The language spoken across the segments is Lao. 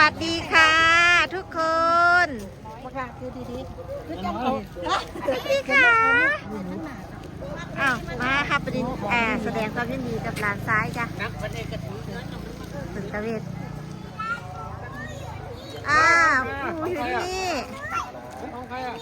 สวัสดีค่ะทุกคน บักหล่า คือดีๆ คือจังเขา สวัสดีค่ะ อ้าว มาค่ะ ปริญ อ่า แสดงความยินดีกับหลานชายจ้ะ ตึกตะเวท อ้าว ผู้อยู่ที่นี่ ของใครอะ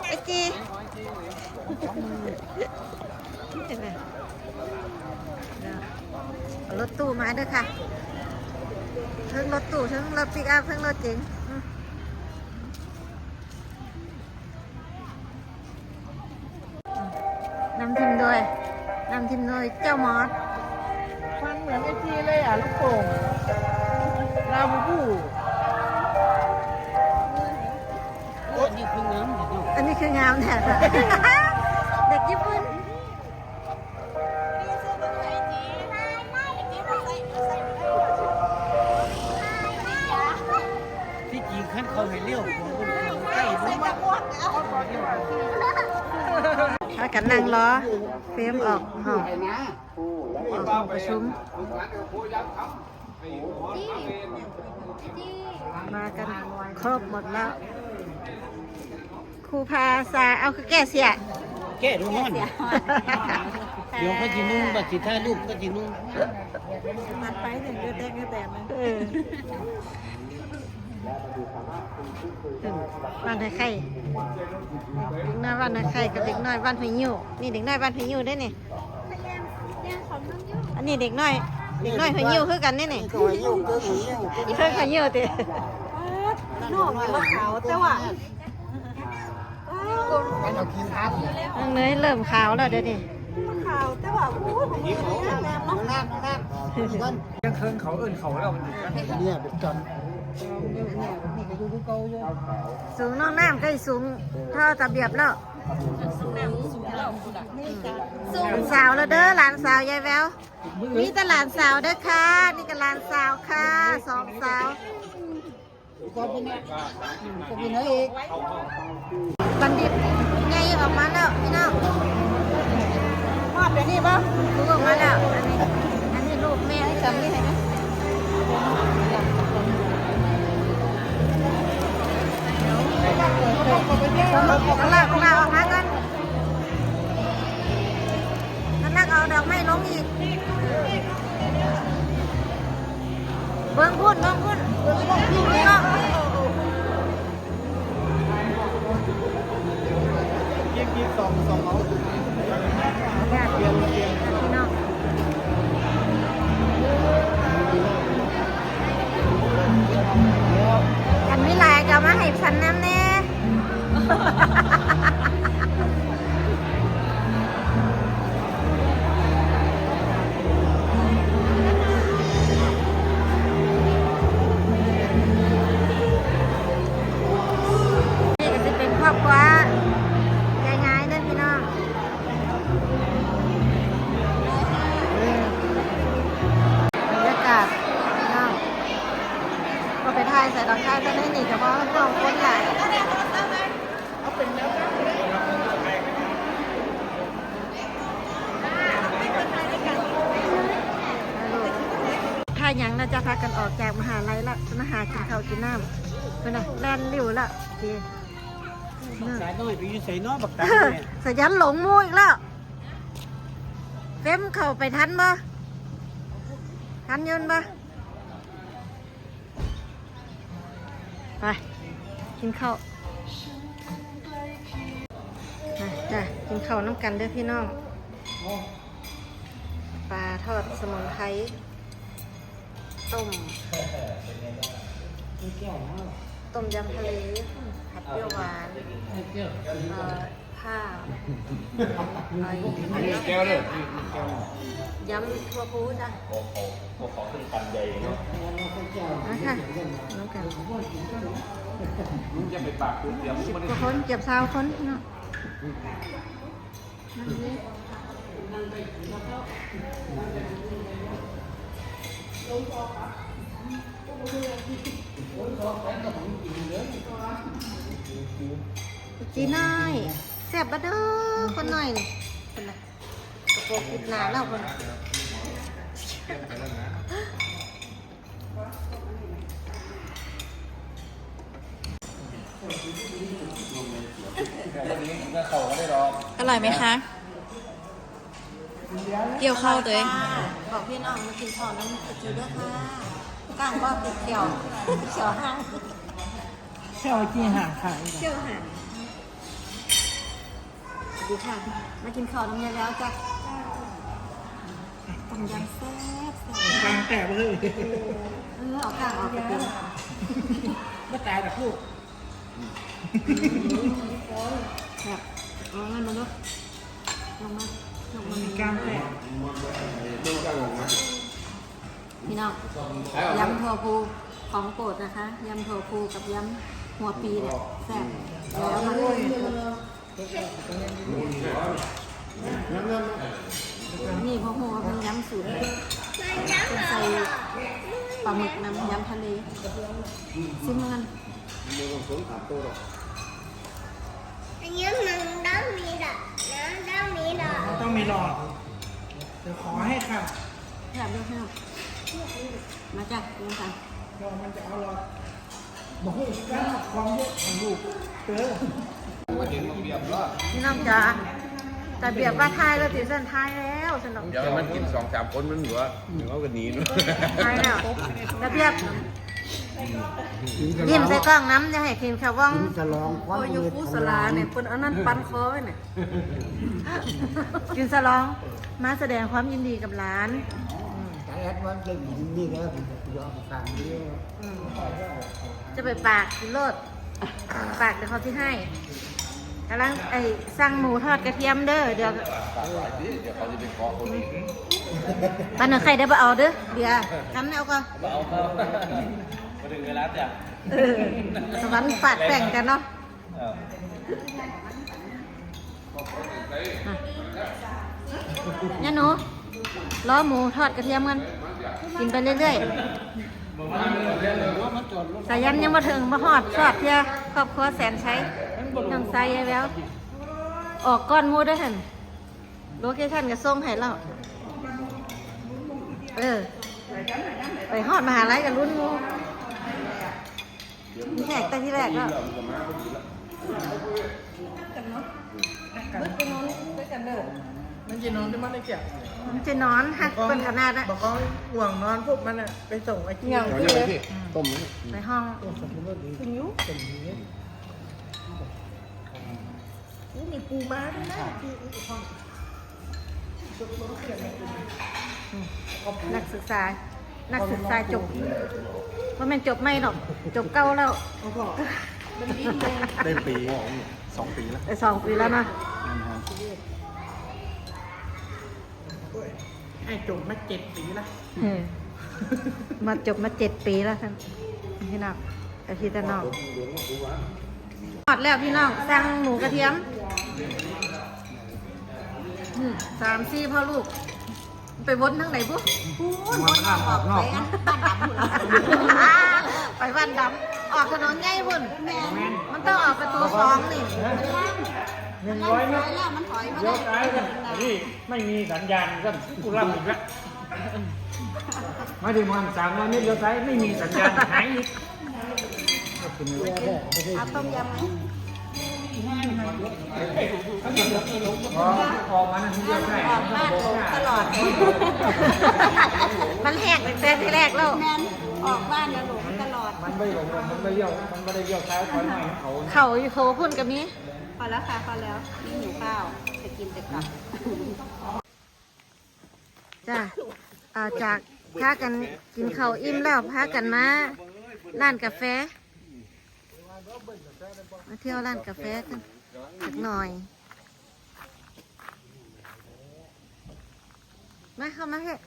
ไอจี เห็นไหม เอารถตู้มาด้วยค่ะ เทิงรถตู้ เทิงรถปิกอัพ เทิงรถเก๋ง อืม นำทีมโดย นำทีมโดยเจ้ามอส ฟันเหมือนไอจีเลยอ่ะ ลูกโป่ง ลาบูบู โอ๊ย นี่คืองามเด็กเนาะ อันนี้คืองามแท้ เด็กญี่ปุ่น ที่จริงคันเขาให้เลี้ยวของคนไทย พากันนั่งรอเฟรมออกห้อง ออกห้องประชุม มากันครบหมดแล้ว ครูพาสา เอาคือแก้เสีย แก้ดูฮ้อน เดี๋ยวเขาสินุ่ง บัดสิถ่ายรูปเขาสินุ่ง ตัดไปเนี่ย เดี๋ยวแต่ง เดี๋ยวแต่ง เออ บ้านนาไข่ เด็กน้อยบ้านนาไข่กับเด็กน้อยบ้านห้วยงิ้ว นี่เด็กน้อยบ้านห้วยงิ้วเด้นี่ อันนี้เด็กน้อย เด็กน้อยห้วยงิ้วคือกันเด้นี่ เพิ่นห้วยงิ้วติ น้องนี่บ่ขาว แต่ว่า น้องเนยเริ่มขาวแล้วเดี๋ยวนี้ ขาว แต่ว่า โอ้ย ผมงามเนาะ น้ำ น้ำ น้ำ ยังเคิงเขาเอิ้นเขาแล้วมันเนี่ยเป็นกัน สูง น้องน้ำใกล้สูงเท่าตาเบียบแล้ว สูง สาวแล้วเด้อ หลานสาวยายแวว มีแต่หลานสาวเด้อค่ะ นี่ก็หลานสาวค่ะ สองสาว บัณฑิตใหญ่ออกมาแล้วพี่น้อง มอบเดี๋ยวนี้บ่ ลูกออกมาแล้ว อันนี้ อันนี้ลูกแม่ ให้จำนี่ให้ไหม ข้างล่าง ข้างล่างออกมาก่อน กำลังเอาดอกไม้ลงอีก เบิ่งพุ้น เบิ่งพุ้น เบิ่งพุ้น อีก อีกสอง สองเอา ญาติพี่น้อง คันมีหลายก็เอามาให้ฉันนำแน่ นี่ก็สิเป็นครอบครัวยายงายเด้อพี่น้อง บรรยากาศพี่น้อง บ่ไปถ่ายใส่ดอก ถ่ายแต่ในนี่ก็พอ คนหลาย ถ้าหยังน่าจะพากันออกจากมหาลัยละ จะมาหากินข้าวกินน้ำ เพิ่นน่ะ แล่นริ้วละ โอเค สายน้อยไปอยู่ไสเนาะ บักตังเนี่ย สายันหลงหมู่อีกแล้ว เฟรมเข้าไปทันบ่ ทันอยู่บ่ ไป กินข้าว มาจ้ะ กินข้าวนำกันเด้อพี่น้อง ปลาทอดสมุนไพร ต้ม ต้มยำทะเล ผัดเปรี้ยวหวาน เอ่อ ผ้า แก้วเด้อ แก้ว ยำถั่วพูจ้ะ ขอ ขอ ขอ ขอขึ้นคันใหญ่เนาะ มาค่ะ นำกัน มึงจะไปปากกูเสีย สิบกว่าคน เกือบซาวคนเนาะ จีน้อย แซ่บบ่เด้อ คนน้อยนี่ เพิ่นน่ะ กระโปรงปิดหน้าแล้วเพิ่นน่ะ ອະຮ່ອຍໄໝຄະ? ກ່ຽວເຂົ້າເລີຍ. ບອກພີ່ນ້ອງມາກິນເຂົ້ານຳອາຈີເດີຄ່ະ. ກ້າງບໍ່? ເປັນແຂ້ວ ແຂ້ວຫາງ ແຂ້ວຈີຫາງຂາຍ ແຂ້ວຫາງ. ສະຫວັດດີຄ່ະ ມາກິນເຂົ້ານຳຍາຍແວວຈ້າ. ຕົ້ມຍຳແຊບໆ ກ້າງແຕກເລີຍ. ເອີ ເອົາກ້າງອອກກະຕິ ບໍ່ຕາຍດອກລູກ. ແຊບ. ເອົາເງິນມາເດີ ລົງມາ ລົງມາ. ກ້າງແຕກ. ພີ່ນ້ອງ ຍຳຖົ່ວພູຂອງໂປດນະຄະ ຍຳຖົ່ວພູກັບຍຳຫົວປີແຫຼະ ແຊບ. ນີ້ບໍ່ຮູ້ວ່າເພິ່ນຍຳສູດໃດ ເພິ່ນໃສ່ປາໝຶກນຳ ຍຳທະເລ. ຊິມເບິ່ງກັນ. ອັນນີ້ມັນຕ້ອງມີດອກນະ ຕ້ອງມີດອກ ຕ້ອງມີດອກ. ດຽວຂໍໃຫ້ຄ່ະ. ແຊບເດີພີ່ນ້ອງ ມາຈ້າ ກິນນຳກັນ. ດອກມັນຈະອະລ່ອຍ. ບໍ່ຮູ້ຄືກັນ ຄວາມເຍອະຂອງລູກ. ເອີ ມາເຫັນບັກບຽບເນາະ ພີ່ນ້ອງຈ໋າ. ຕາບຽບວ່າຖ່າຍແລ້ວຕິ ຊັ້ນ ຖ່າຍແລ້ວຊັ້ນດອກ. ດຽວໃຫ້ມັນກິນສອງສາມຄົນມັນເຫຼືອ ດຽວເຮົາກໍໜີເນາະ. ຖ່າຍແລ້ວ ຕາບຽບ ຍິ້ມໃສ່ກ້ອງນຳ ຢ່າໃຫ້ກິນຂະວອງ. ສະຫຼອງຄວາມສຳເລັດຂອງຫຼານ ເພິ່ນອັນນັ້ນປັ່ນຄໍໄວ້ນີ້ ກິນສະຫຼອງ ມາສະແດງຄວາມຍິນດີກັບຫຼານ. ອືມ ຕາແອດວ່າເປັນນີ້ແລ້ວ ເປັນດອກກາງເດີ. ອືມ ຈະໄປປາກກິນໂລດ ປາກດຽວເຂົາຊິໃຫ້. ກຳລັງ ໄອ້ ສັ່ງໝູທອດກະທຽມເດີ ດຽວ ປາກຫຼາຍຕິ ດຽວເຂົາຊິໄປເຄາະຄົນອີກ. ປານນັ້ນໃຄໄດ້ບໍ່ເອົາເດີ ເດຍ ກັນເອົາກ່ອນ ບໍ່ເອົາ ບໍ່ເອົາ ບໍ່ເຖິງເວລາຈ້ະ. ເອີ ສະຫວັນຟາດແປ້ງກັນເນາະ. ເອີ ຍາໜູ ລໍໝູທອດກະທຽມກັນ ກິນໄປເລື້ອຍໆ. ສາຍັນຍັງບໍ່ເຖິງ ບໍ່ຮອດຊອດເທື່ອ ຄອບຄົວແສນໄຊ ນ້ອງຊາຍຍາຍແວວ ອອກກ່ອນໝູເດີຫັ້ນ. ໂລເຄຊັນກໍສົ່ງໃຫ້ແລ້ວ. ເອີ ໄປຮອດມະຫາໄລກໍລຸ້ນໝູ່. ແຂກແຕ່ທີແລກແລ້ວ ມັນຈະນອນ ມັນຈະນອນ ມັນຈະນອນ ຮັກເພິ່ນຂະໜາດນະ. ບັກກອງ ບັກກອງງ່ວງນອນປຸບມັນນະ ໄປສົ່ງໄອ້ຈີ່ ຕົ້ມ ໄປຫ້ອງ ຕົ້ມ ຕົ້ມຢູ່ ຕົ້ມຢູ່. ໂອ້ ມີປູມາດ້ວຍນະ. ອືມ ນັກສຶກສາ ນັກສຶກສາຈົບ ບໍ່ແມ່ນຈົບໃໝ່ດອກ ຈົບເກົ່າແລ້ວ. ໄດ້ປີ ສອງປີແລ້ວ ເອີ ສອງປີແລ້ວເນາະ. ແມ່ນແຮງ. ໂອ້ຍ ອ້າຍຈົບມາເຈັດປີລະ. ເອີ ມາຈົບມາເຈັດປີລະຊັ້ນ ພີ່ນ້ອງ ອາທິດໜ້າ. ຮອດແລ້ວພີ່ນ້ອງ ສັ່ງໝູກະທຽມ ອືມ ສາມສີ່ພໍ່ລູກ. ໄປວົນທາງໃດບຸ? ພຸ້ນ ວົນອອກ ອອກໄປອັນບ້ານດຳພຸ້ນລະ ໄປບ້ານດຳ ອອກຖະໜົນໃຫຍ່ພຸ້ນ. ແມ່ນ ມັນຕ້ອງອອກປະຕູສອງນີ້ ມັນລ້ຽວຊ້າຍແລ້ວ ມັນຖອຍມາໄດ້. ນີ້ ໄມ່ມີສັນຍານ ຊັ້ນ ກູລຳອີກລະ. ມາເຖິງບ້ານສາມຮ້ອຍເມັດ ລ້ຽວຊ້າຍ ໄມ່ມີສັນຍານ ຫາຍອີກ. ເອົາຕົ້ມຍຳໄໝ? ອໍ ອອກມານັ້ນ ອອກ ອອກບ້ານຫຼົງຕະຫຼອດ ມັນແຮງຕັ້ງແຕ່ທີແລກແລ້ວ. ແມ່ນ ອອກບ້ານນະຫຼົງຕະຫຼອດ. ມັນບໍ່ຫຼົງ ມັນບໍ່ລ້ຽວ ມັນບໍ່ໄດ້ລ້ຽວຊ້າຍ ຖອຍມາໃຫ້ເຂົາ. ເຂົ້າຢູ່ໂຖພຸ້ນກໍມີ. ພໍແລ້ວຄ່ະ ພໍແລ້ວ ມີຫິວຂ້າວ ໄປກິນແຕ່ກັບ. ຈ້າ ເອົາ ຈາກພາກັນກິນເຂົ້າອີ່ມແລ້ວ ພາກັນມາຮ້ານກາແຟ ມາທ່ຽວຮ້ານກາແຟກັນຈັກໜ່ອຍ. ມາ ເຂົ້າມາເພາະ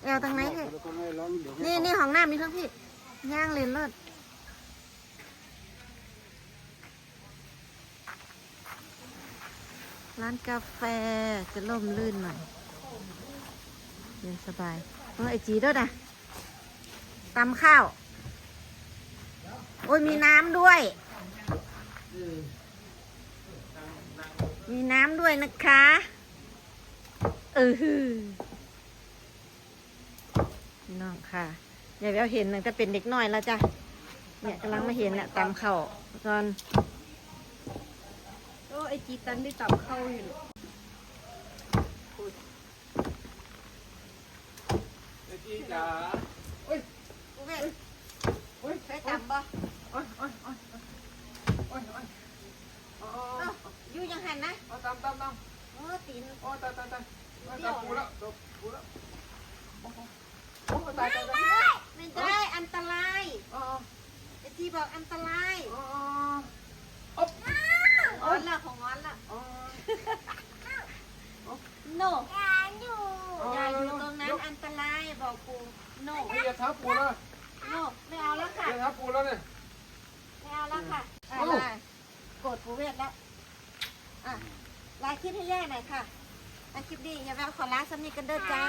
ແອວທາງໃນເພາະ. ນີ້ ນີ້ຫ້ອງນ້ຳຢູ່ທາງພີ້ ຍ່າງຫຼິ້ນໂລດ. ຮ້ານກາແຟຈະຮົ່ມລື່ນໜ້ອຍ ເຢັນສະບາຍ. ເບິ່ງໄອຈີໂດດນະ ຕຳຂ້າວ. ໂອ້ຍ ມີນ້ຳດ້ວຍ ມີນ້ຳດ້ວຍນະຄະ. ເອີ ພີ່ນ້ອງຄ່ະ ຍາຍແວວເຫັນຕັ້ງແຕ່ເປັນເດັກນ້ອຍແລ້ວຈ້າ. ເນຍ ກຳລັງມາເຫັນນະ ຕຳເຂົ້າກ່ອນ. ໂອ້ ໄອ້ຈີຕັນໄດ້ຕຳເຂົ້າຢູ່. ໄອ້ຈີຈ໋າ ໂອ້ຍ ກູເວດ ໂອ້ຍ ໄດ້ຕຳບໍ່? ໂອ້ຍ ໂອ້ຍ ໂອ້ຍ ເອົ້າ ຢູ່ຈັ່ງຫັ້ນນະ. ເອົາ ຕຳ ຕຳ ຕຳ. ໂອ້ ຕີນ ໂອ້ ຕາຍ ຕາຍ ຕາຍ. ຕຳປູແລ້ວ ຕຳປູແລ້ວ. ໂອ້ໂຫ ໂອ້ ຕາຍ ຕາຍ ຕາຍ. ແມ່ນໄດ້ ອັນຕະລາຍ. ເອີ ໄອ້ຈີບອກອັນຕະລາຍ. ເອີ ເອີ ເອີ ໂອ້ ງອນແລ້ວ ເຂົາງອນແລ້ວ. ເອີ ໂອ້ ໂນ ຢ່າຢູ່ ເອີ ຢ່າຢູ່ຕົງນັ້ນ ເອີ ອັນຕະລາຍ ບອກປູ. ໂນ ເອີ ຢ່າທາປູແລ້ວ. ໂນ ໄມ່ເອົາແລ້ວຄ່ະ ຢ່າທາປູແລ້ວນີ້ ໄມ່ເອົາແລ້ວຄ່ະ. ເອີ ອາ ໂອ້ ລາ ໂກດປູເວດແລ້ວ. ອ່ະ ລາຄລິບໃຫ້ຍາຍໜ້ອຍຄ່ະ. ລາຄລິບນີ້ ຍາຍແວວຂໍລາສ່ຳນີ້ກັນເດີຈ້າ.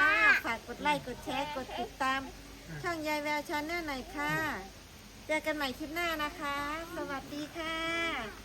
ຝາກກົດໄລ ກົດແຊ ກົດຕິດຕາມຊ່ອງຍາຍແວວ Channel ໜ້ອຍຄ່ະ. ເຈີກັນໃໝ່ຄລິບໜ້ານະຄະ. ສະຫວັດດີຄ່ະ.